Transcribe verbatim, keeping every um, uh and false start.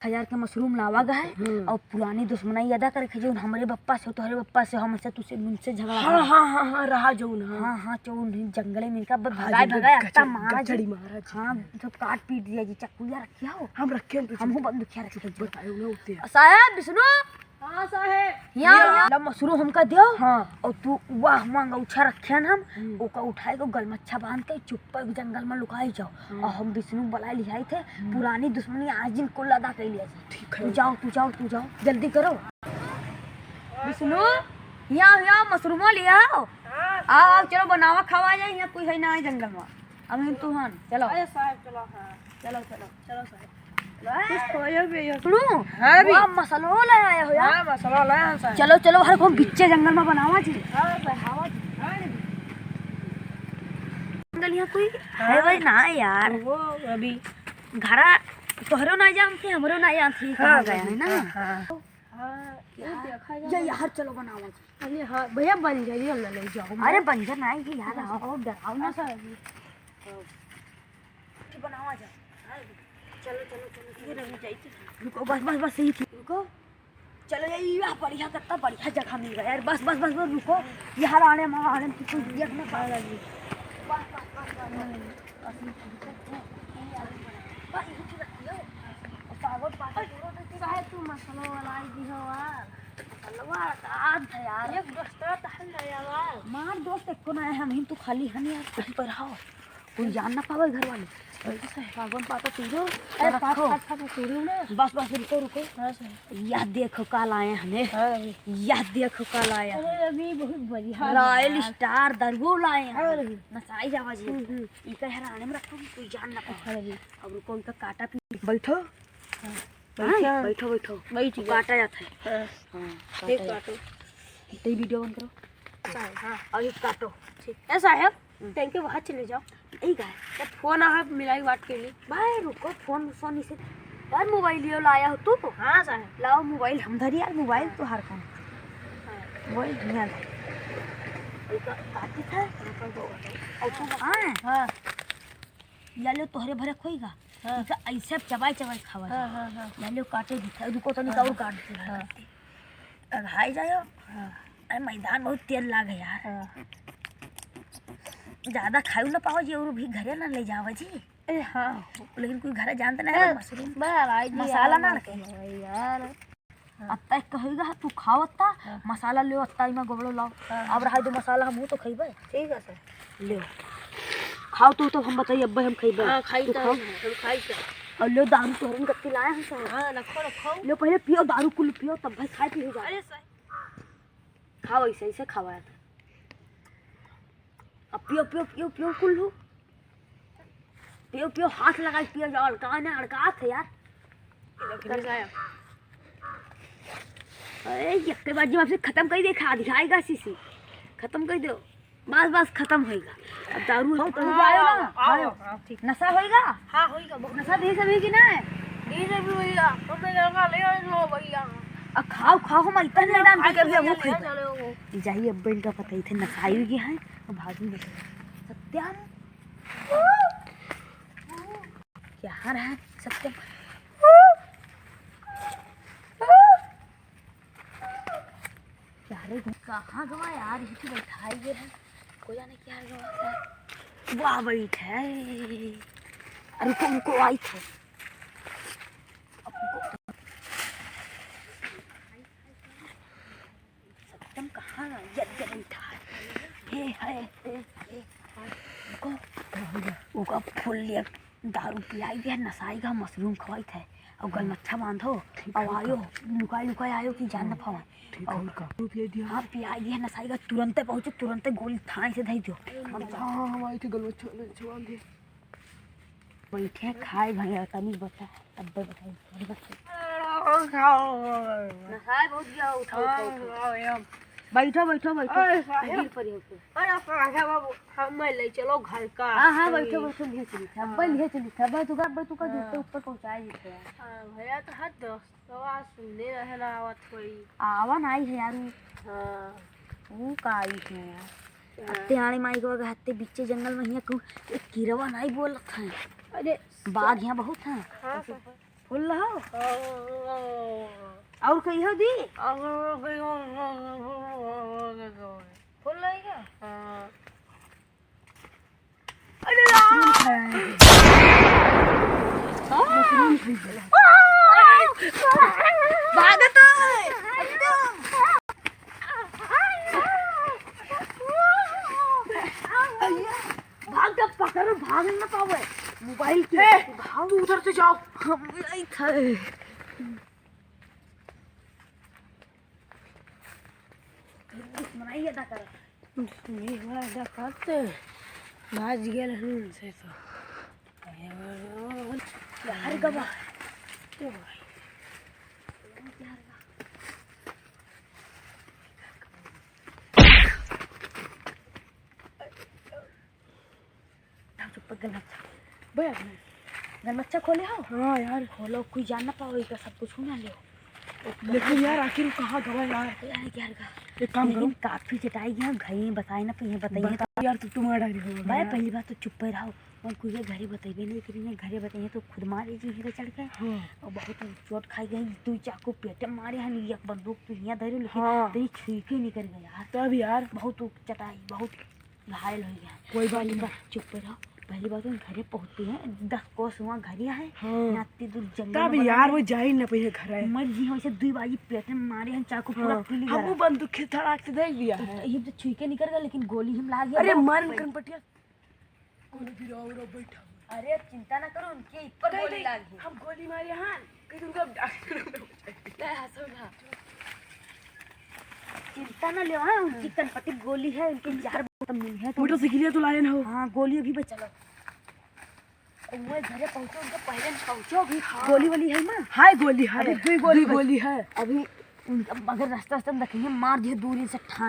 हजार के मशरूम लावा गा है हम्म। और पुरानी दुश्मनाई अदा करे के, जौन हमरे बप्पा से, तोहरे बप्पा से, हमसे, तुसे, मुनसे झगड़ा हाँ, भा। हाँ, हाँ, हाँ, रहा जौन, हाँ। हाँ, हाँ, जौन ही जंगले में इनका ब-, हाँ, भगाए, जंगल भगाए, गचड़ी, अत्ता मारा जी। गचड़ी मारा जी। हाँ, तो काट पीट दिया जी, चक्कुया रखिया हो। हम रखे हैं पीछे। हमहू बंदूकिया रखे हैं। बताए उन्हें होते हैं। साहेब, विष्णु। हाँ, साहेब। यहाँ, ये यहाँ। ला मशरूम हमका दियो। हाँ। और तू वाह मांगा उछा रखे हैं हम, हम्म। ओका उठाए को गलमच्छा बांध के चुप्पा के जंगल में लुकाई जाओ। हम्म। और हम विष्णु बुला लियाई थे, हम्म। पुरानी दुश्मनी आज दिन कुल अदा कर लिया जी। ठीक है। तू जाओ, तू जाओ, तू जाओ, जल्दी करो। विष्णु, यहाँ, यहाँ मशरूमो ले आओ। हाँ। आओ, आओ, चलो बनावा, खावा जाए, यहाँ कोई है ना है जंगल में। अमीन तूफान, चलो। अरे साहेब, चलो, हाँ। चलो, चलो। चलो साहेब। चलो, कुछ हाँ। खोयो भी हो। सुनो, हाँ भी। वाह, मसालो ले आए हो यार। हाँ, मसालो ले आए हैं साहेब। चलो, चलो, हर को बिच्चे जंगल में बनावा जी। हाँ, साहेब। बनावा जी। हाँ, नहीं। जंगल यहाँ कोई हाँ। है भाई ना यार। वो अभी घरा तोहरो ना जानते, हमरो ना जानते, कहाँ हाँ, गया है ना? हाँ, हाँ। हाँ, ये यार, देखा जा ये यार, चलो बनावा जी। अरे हाँ, भैया, बंजर ही हम ले जाओ। अरे बंजर ना है यार, हाँ। आओ, डराओ ना। हाँ, सर। बनावा जा। चलो, चलो, चलो, चलो। रुको, बस, बस, बस, यही थी। रुको। चलो, ये, ये बढ़िया, कितना बढ़िया जगह मिल गया यार। बस, बस, बस, बस, रुको। यहाँ आने, वहाँ आने की कोई दिक्कत ना पा लगी। बस, बस, बस, बस, बस। बस, यही थी रखी हो। और सागोट पाता है। साहेब, तू मसलो वाला आई दी हो यार। मसलवा का था यार। एक दोस्त तो हल रहा यार। मार दोस्त एको ना है, हम ही तो खाली हन यार, कहीं पर हो। कोई जान ना पावे घर वाले। अरे सर, सागवान पाता तोड़ो, अरे रखो। पात, पात, पात तोड़ो ना। बस, बस, रुको, रुको। हाँ सर। यह देखो का लाए हमें। हाँ अभी। यह देखो का लाए हैं। अरे अभी बहुत बढ़िया है रॉयल यार। स्टार दरुओ लाए हैं। हाँ अभी। नसाई जावा जी। हम्म, हम्म। ई का हैराने में रखो, कोई जान ना पावे। हाँ अभी। अब रुको, इनका काटा पी-, बैठो। हाँ। हाँ, बैठो। बैठो, बैठो। बैठ वो गया। काटा जाता है। हाँ। हाँ, ठीक काटा काटो। जाता है। तो ये वीडियो बंद करो। हाँ, हाँ। और ये काटो। ठीक। ऐसा है? हम्म। टैंक के बाहर चले जाओ। यही का है? तो फोन आ, मिलाई बात के लिए। भाई रुको, फोन, फोन इसे। यार मोबाइल यो लाया हो तू? हाँ साहेब। लाओ मोबाइल हम धरी यार, मोबाइल हाँ। तो हर कौन। हाँ। मोबाइल नहीं आता। ये का-, काटी था? और तू हाँ। हाँ। या ले तोहरे भरे खोई का? हाँ। इका ऐसे चबाई चबाई खावा हाँ, जा। हाँ, हाँ। या ले काटे दिखा, रुको तनिक हाँ। और काट दे। हाँ। अघाई जायो। हाँ। अरे मैदान बहुत तेज लागे यार। हाँ। ज्यादा खायू ना पाओ जी, और भी घरे ना ले जावा जी। अरे हाँ। लेकिन कोई घरे जानते नहीं हाँ, ना, मशरूम बस आई जी मसाला यार, ना रखे। यार। हाँ। अत्ता एक होइगा, तू खाओ अत्ता, हाँ। मसाला लेओ अत्ता, इमा गोबड़ो लाओ। हाँ। अब रहा दो मसाला, हमहू तो खइबे। ठीक है सर। लेओ। खाओ तू तो, हम बताई, अब्बे हम खइबे। हाँ, खाई तू तो खाओ। हम, हम खाई तो। और लेओ दारू तोहरन कत्ती लाए हैं सर। हाँ, रखो, रखो। लेओ पहले पियो, दारू कुल पियो, तब भाई खाए पी हो जाए। अरे सर। खाओ ऐसे, ऐसे खाओ यार। अब पियो, पियो, पियो, पियो कुल हो। पियो, पियो, हाथ लगाई पियो जाओ, अड़का ना, अड़का थे यार। अरे, यक्के बार जब आपसे खत्म कर दे, खा दिखाएगा शीशी। खत्म कर दो। बस, बस, खत्म होएगा। अब दारू है, आओ, खत्म हो जाएगा ना? आओ, आओ, आओ, ठीक। नशा होएगा? हाँ, होएगा, बहुत नशा। धीरे से भी कि ना? धीरे से भी होएगा। तो मैं लड़का ले आऊंगा भैया। अब खाओ, खाओ, हम इतना अरे, मैदान खाई के तो अभी भैया, वो ले खाई। चलो। जाइए, अब इनका पता ही थे, नशा ही गया है। अब भागी में सत्यम। क्या रहा है सत्यम? क्या रे, कहाँ गवा यार? ये तो बैठा ही है। को जाने क्या गवा है। वाह, बैठे। अरे, रुको, रुको, आई थे। अब रुको। सत्यम कहाँ? ये, ये बैठा है। हे, हे, हे, हे। रुको। ओका फुल लिया, दारू पियाई दिया, नसाई का मशरूम खवाई थे। और गलमच्छा बांधो, ठीक और है आयो, का? लुकाई लुकाई आयो कि जान न पावे। ठीक है और का? दारू पियाई दिया? हाँ, पियाई दिया, नसाई का तुरंते पहुँचो, तुरंते गोली थाई से धई दो। हाँ, हाँ, हम आई थे, गलमच्छा, गलमच्छा बांध दिया। बैठे खाए भैया, तनी बता, तब बताई। नहाए बहुत गया, उठो, उठो, उठो। हाँ, हाँ, बैठो, बैठो, बैठो। अरे, साहब। गिर पड़ी हो के। अरे, साहब, बाबू, हम ले चलो घर का। हाँ, हाँ, अरे। बैठो, बैठो, ले चली था। अब हाँ। ले चली था। अब तू का, अब तू का हाँ। जूते ऊपर पहुँचाए देते हैं। हाँ, भैया, तो हर दोस्तवा सुनने रहे ना आवत होई। आवा ना आई है यार। हाँ। वो का आई है यार? हाँ। अत्ते आने माई को हत्ते बीचे जंगल में हियाँ कहूँ एक किरवा नाई बोलत है। अरे, बाघ यहाँ बहुत है। हाँ, ऐसे हाँ। खोल रहा हो? और कही हो दी? खोल रही है? अरे राम! भागत है! एकदम! भाग, जब पकड़, भाग ना पावे। मोबाइल के ए, भाग। तू उधर से जाओ। हम नहीं थे। दुश्मनाई अदा कर। दुश्मनी अदा करते। भाग गेल हन से तो। यार गवा। चुप, गलमच्छा। बे, गलमच्छा खोले हो? हाँ यार। खोलो, कोई जान ना पाओ, इनका सब कुछ ना ले। लेकिन यार, आखिर वो कहाँ गवा यार? यार, यार, का? एक काम लेकिन करो। काफी चटाई गया, घर ही बताए ना, तो ये बताइए तो। बता यार, तू, तू मार डाली हो भाई, यार। पहली बात तो चुप रहो। और कोई ये घरे बतइबे नहीं करी, ये घरे बताइए तो खुद मारे जी हिरे चढ़ के। हाँ। और बहुत चोट खाई गई, तू चाकू पेटे मारे हन, एक बंदूक तू हियाँ धरे, लेकिन हाँ। तेरी छुई के निकल गया यार। तब यार। बहुत चटाई, बहुत घायल हो गया। कोई बात पहली नहीं। बात चुप रहो, पहली बात हम घरे पहुँचते हैं, दस कोस वहाँ घरे है, हाँ। यहाँ इतनी दूर जंगल तब में यार, बना वो जाई ना पहिले घर है। मर जी, हम इसे दुई बाजी पेट में मारे हैं, चाकू पूरा हाँ। फूली हम गया। वो बंदूक के धड़ाक से देख लिया तो है। ये तो छुई के निकल गया, लेकिन गोली हम लाग गया, अरे बहुत मार पहले। कनपटिया। कोनो भी रहो, रहो, बैठा हुआ। अरे, चिंता ना करो, उनके ऊपर कहीं गोली नहीं, लागी। हम गोली मारे, हाँ, कहीं तुमको डॉक्टर ने बचाई। नहीं, हंसो ना। चिंता ना लेओ, हाँ, उनकी कनपटी गोली है, उनके चार बोतल मिली है, तो मोटरसाइकिलिया तो लाए ना हो। हाँ, गोली अभी बचल है। वो घरे पहुँचो, उनके पहले पहुँचो, अभी हाँ। गोली वोली है ना? हाय, गोली है। अभी दुई गोली दुई बच-, गोली है। अभी उन-, अगर रास्ता, रास्ता में देखेंगे, मार दिए दूरी से ठाए।